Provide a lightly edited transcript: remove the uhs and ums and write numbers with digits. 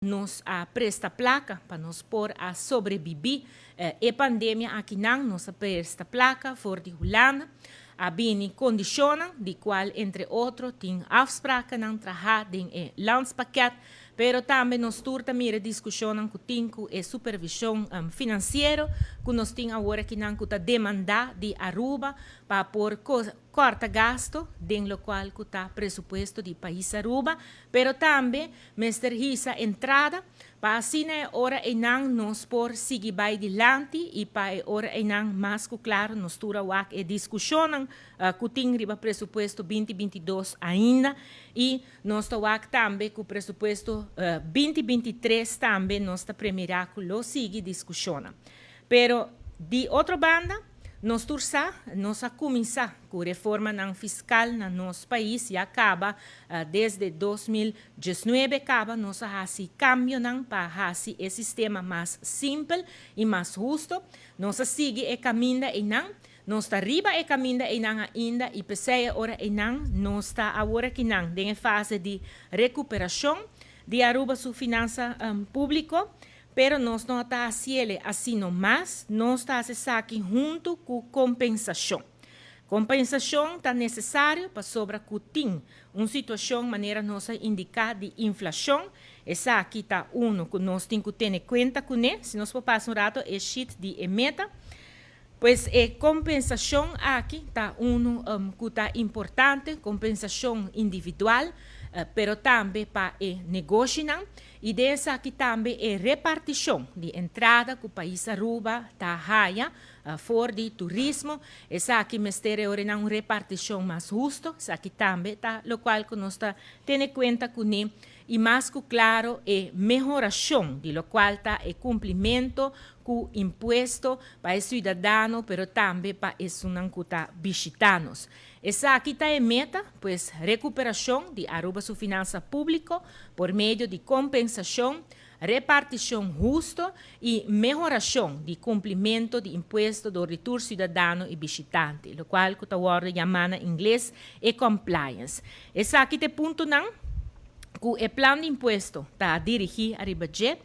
Nos a presta placa pa nos por a sobrevivi e pandemia aki nan. Nos a presta placa for di Hulanda. A bini condiciona, di cual entre otro tin afspraken traha den e landspakket, pero tambe nos tur ta mira discusion cu tin cu e supervision financiero cu nos tin awor aki nan, cu ta demanda di Aruba pa por corta gasto den locual cu ta presupuesto di pais Aruba, pero tambe mester hisa entrada pa asina ora einan nos por sigui bay dilanti y pa ora einan mas cu claro nos tur a wak e discusion cu tin riba presupuesto 2022 ainda y nos ta wak tambe cu presupuesto 2023 tambe nos ta premira cu lo sigui discusion. Pero di otro banda, nos tur sa, nos a cuminsa cu reforma nan fiscal na nos pais ya caba desde 2019 caba. Nos a haci cambio nan pa haci e sistema mas simpel y mas husto. Nos a sigui e caminda einan. Nos ta riba e caminda einan ainda y p'esey ora einan nos ta awor aki nan den fase di recuperacion di Aruba su finansa publico, pero nos no ta haciele asina mas, nos ta haci hunto cu compensacion. Compensacion ta necesario pasobra cu tin un situacion, manera nos a indica, di inflacion. Esaki ta uno cu nos tin cu tene cuenta cu ne. Si nos pasa un rato e sheet di e meta, pues e compensacion aki ta uno cu ta importante, compensacion individual, pero tambe pa e negoshi. Y di esaki tambe e reparticion di entrada cu pais Aruba ta haya for di turismo. Esaki mester un reparticion mas husto. Esaki tambe ta locual cu nos ta tene cuenta cu ne y mas cu claro e mehoracion di locual ta e cumplimento cu impuesto pa e ciudadano, pero tambe pa esunnan cu ta bishita nos. Esaki ta e meta, pues recuperacion di Aruba su finansa publico por medio di compensacion, reparticion husto y mehoracion di cumplimento di impuesto di tur ciudadano y bishitante, locual cu ta yama na ingles e compliance. Esaki ta e punto nan cu e plan di impuesto ta dirigi ariba dje.